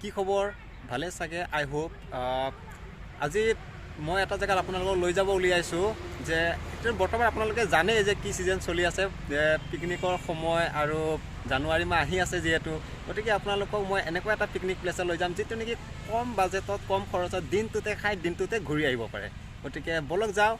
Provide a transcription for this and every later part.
কি খবৰ? ভালে চাগে, আই হোপ। আজি মই এটা জেগাত আপোনালোকক লৈ যাব উলিয়াইছোঁ যে বৰ্তমান আপোনালোকে জানেই যে কি ছিজন চলি আছে, পিকনিকৰ সময় আৰু জানুৱাৰী মাহ আহি আছে যিহেতু, গতিকে আপোনালোকক মই এনেকুৱা এটা পিকনিক প্লেচত লৈ যাম যিটো নেকি কম বাজেটত, কম খৰচত দিনটোতে খাই দিনটোতে ঘূৰি আহিব পাৰে। গতিকে ব'লক যাওঁ।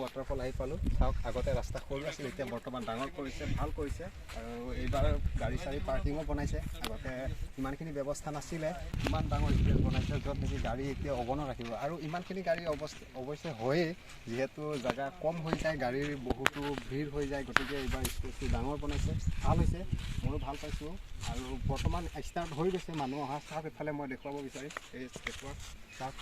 ৱাটাৰফল আহি পালোঁ। চাওক, আগতে ৰাস্তা সৰু আছিল, এতিয়া বৰ্তমান ডাঙৰ কৰিছে, ভাল কৰিছে। আৰু এইবাৰ গাড়ী চাড়ী পাৰ্কিঙো বনাইছে, আগতে ইমানখিনি ব্যৱস্থা নাছিলে। ইমান ডাঙৰ স্পেচ বনাইছে য'ত নেকি গাড়ী এতিয়া অগণন ৰাখিব। আৰু ইমানখিনি গাড়ী অৱশ্যে হয়েই, যিহেতু জেগা কম হৈ যায়, গাড়ীৰ বহুতো ভিৰ হৈ যায়, গতিকে এইবাৰ স্পেচটো ডাঙৰ বনাইছে, ভাল হৈছে, ময়ো ভাল পাইছোঁ। আৰু বৰ্তমান ষ্টাৰ্ট হৈ গৈছে মানুহ অহা। চাওক, এইফালে মই দেখুৱাব বিচাৰিম, এই দেখুৱাওক, চাওক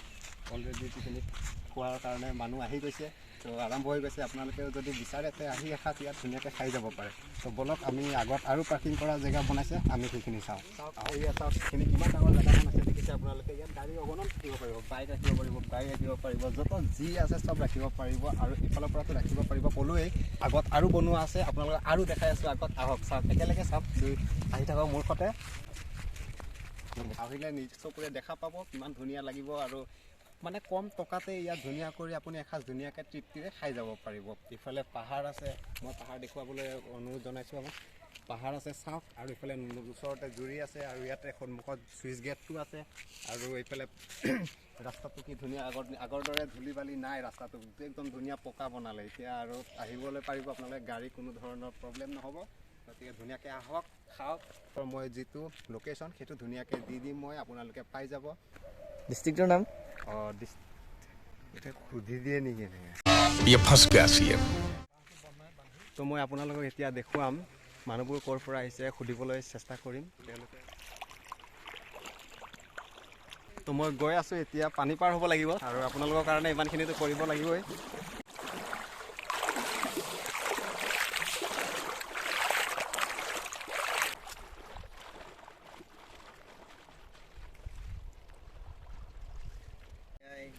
অলৰেডি পিকনিক খোৱাৰ কাৰণে মানুহ আহি গৈছে, তো আৰম্ভ হৈ গৈছে। আপোনালোকেও যদি বিচাৰে তে আহি এসাঁজ ইয়াত ধুনীয়াকৈ খাই যাব পাৰে। তো ব'লক, আমি আগত আৰু পাৰ্কিং কৰা জেগা বনাইছে, আমি সেইখিনি চাওঁ। চাওক, এয়া চাওক, সেইখিনি কিমান ডাঙৰ জেগা বনাইছে দেখিছে আপোনালোকে। ইয়াত গাড়ী অগণন ৰাখিব পাৰিব, বাইক ৰাখিব পাৰিব, গাড়ী ৰাখিব পাৰিব, য'ত যি আছে চব ৰাখিব পাৰিব। আৰু ইফালৰ পৰাতো ৰাখিব পাৰিব ক'লোৱেই, আগত আৰু বনোৱা আছে, আপোনালোকে আৰু দেখাই আছোঁ। আগত আহক, চাওক, একেলগে চাওক, দুই আহি থাকক মোৰ সতে। আহিলে নিজ চকুৰে দেখা পাব কিমান ধুনীয়া লাগিব। আৰু মানে কম টকাতে ইয়াত ধুনীয়া কৰি আপুনি এসাঁজ ধুনীয়াকৈ তৃপ্তিৰে খাই যাব পাৰিব। ইফালে পাহাৰ আছে, মই পাহাৰ দেখুৱাবলৈ অনুৰোধ জনাইছোঁ আপোনাক। পাহাৰ আছে চাওক, আৰু ইফালে ওচৰতে জুৰি আছে, আৰু ইয়াতে সন্মুখত চুইচ গেটটো আছে। আৰু এইফালে ৰাস্তাটো কি ধুনীয়া, আগৰ দৰে ধূলি বালি নাই, ৰাস্তাটো একদম ধুনীয়া পকা বনালে। এতিয়া আৰু আহিবলৈ পাৰিব আপোনালোকে, গাড়ী কোনো ধৰণৰ প্ৰব্লেম নহ'ব। গতিকে ধুনীয়াকৈ আহক, খাওক। মই যিটো লোকেশ্যন সেইটো ধুনীয়াকৈ দি দিম মই, আপোনালোকে পাই যাব। ডিষ্ট্ৰিক্টৰ নাম সুধি দিয়ে নেকি? তো মই আপোনালোকক এতিয়া দেখুৱাম মানুহবোৰ ক'ৰ পৰা আহিছে, সুধিবলৈ চেষ্টা কৰিম তেওঁলোকে। তো মই গৈ আছোঁ এতিয়া, পানী পাৰ হ'ব লাগিব আৰু আপোনালোকৰ কাৰণে ইমানখিনিতো কৰিব লাগিবই।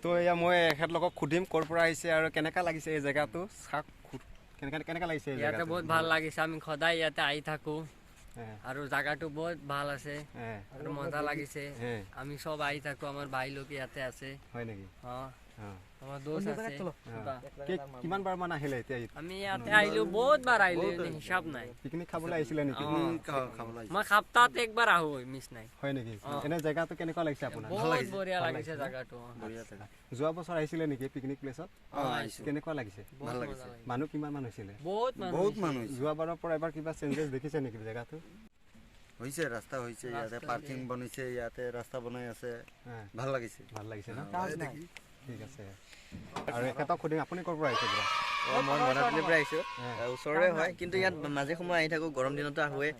তো এয়া মই এখেতলোকক সুধিম ক'ৰ পৰা আহিছে আৰু কেনেকুৱা লাগিছে এই জেগাটো। চাওক, কেনেকুৱা লাগিছে? ইয়াতে বহুত ভাল লাগিছে, আমি সদায় ইয়াতে আহি থাকোঁ আৰু জাগাটো বহুত ভাল আছে আৰু মজা লাগিছে। আমি চব আহি থাকোঁ, আমাৰ ভাই লোক ইয়াতে আছে। হয় নেকি? অঁ, আমাৰ দোস্ত আছে। কিমান বাৰ মান আহিলে এতিয়া? আমি ইয়াতে আহিলো, বহুত বাৰ আহিলো, হিচাপ নাই। পিকনিক খাবলৈ আহিছিলে নেকি? মই সপ্তাহত একবাৰ আহো, মিছ নাই। হয় নেকি? এনে জেগাটো কেনেকুৱা লাগিছে আপোনাৰ? বহুত বঢ়িয়া লাগিছে জাগাটো। যোৱা বছৰ আহিছিলে নেকি পিকনিক প্লেচত? কেনেকুৱা লাগিছে? ভাল লাগিছে। মানুহ কিমান মান হৈছিলে? বহুত মানুহ। যোৱাবাৰৰ পৰা এবাৰ কিবা চেঞ্জেছ দেখিছে নেকি জেগাটো? হৈছে, ৰাস্তা হৈছে, ইয়াতে পাৰ্কিং বনাইছে, ইয়াতে ৰাস্তা বনাই আছে, ভাল লাগিছে। ভাল লাগিছে ন? ঠিক আছে। আৰু এখেতক সুধিম, আপুনি ক'ৰ পৰা আহিছে? মই মনাপিলিৰ পৰা আহিছোঁ, ওচৰৰে হয়, কিন্তু ইয়াত মাজে সময়ে আহি থাকোঁ, গৰম দিনতো আহোঁৱেই।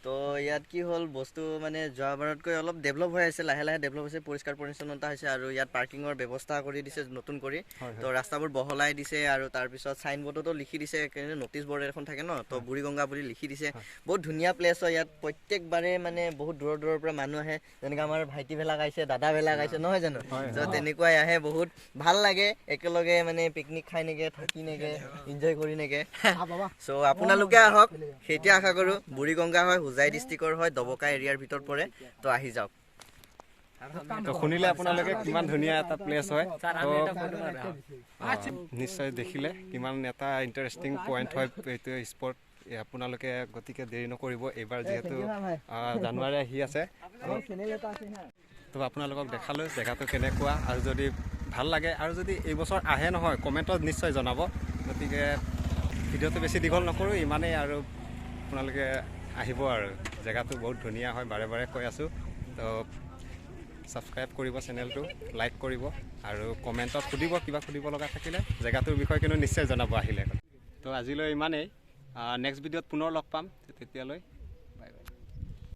তো ইয়াত কি হ'ল, বস্তু মানে যোৱাবাৰতকৈ অলপ ডেভেলপ হৈ আছে, লাহে লাহে ডেভেলপ হৈছে, পৰিষ্কাৰ পৰিচ্ছন্নতা হৈছে। আৰু ইয়াত পাৰ্কিঙৰ ব্যৱস্থা কৰি দিছে নতুন কৰি, তো ৰাস্তাবোৰ বহলাই দিছে। আৰু তাৰপিছত চাইনবোৰ্ডতো লিখি দিছে, নটিচ বৰ্ড এখন থাকে ন, তো বুঢ়ীগংগা বুলি লিখি দিছে। বহুত ধুনীয়া প্লেচ হয় ইয়াত। প্ৰত্যেকবাৰে মানে বহুত দূৰৰ দূৰৰ পৰা মানুহ আহে, যেনেকৈ আমাৰ ভাইটিবিলাক আহিছে, দাদাবিলাক আহিছে, নহয় জানো? তো তেনেকুৱাই আহে, বহুত ভাল লাগে একেলগে মানে পিকনিক খাই নেকে, থাকি নেকে, এনজয় কৰি নেকে। চ' আপোনালোকে আহক, সেইটোৱে আশা কৰোঁ। বুঢ়ীগংগা হয়, হোজাই ডিষ্ট্ৰিক্টৰ হয়, ডবকা এৰিয়াৰ ভিতৰত পৰে, তো আহি যাওক। তো শুনিলে আপোনালোকে কিমান ধুনীয়া এটা প্লেচ হয়। নিশ্চয় দেখিলে কিমান এটা ইণ্টাৰেষ্টিং পইণ্ট হয় এইটো স্পট। আপোনালোকে গতিকে দেৰি নকৰিব, এইবাৰ যিহেতু জানুৱাৰী আহি আছে। তো আপোনালোকক দেখালোঁ জেগাটো কেনেকুৱা, আৰু যদি ভাল লাগে আৰু যদি এইবছৰ আহে নহয় কমেণ্টত নিশ্চয় জনাব। গতিকে ভিডিঅ'টো বেছি দীঘল নকৰোঁ, ইমানেই। আৰু আপোনালোকে আহিব, আৰু জেগাটো বহুত ধুনীয়া হয়, বাৰে বাৰে কৈ আছোঁ। তো ছাবস্ক্ৰাইব কৰিব চেনেলটো, লাইক কৰিব, আৰু কমেণ্টত সুধিব কিবা সুধিব লগা থাকিলে জেগাটোৰ বিষয়ে, কিন্তু নিশ্চয় জনাব আহিলে। তো আজিলৈ ইমানেই, নেক্সট ভিডিঅ'ত পুনৰ লগ পাম। তেতিয়ালৈ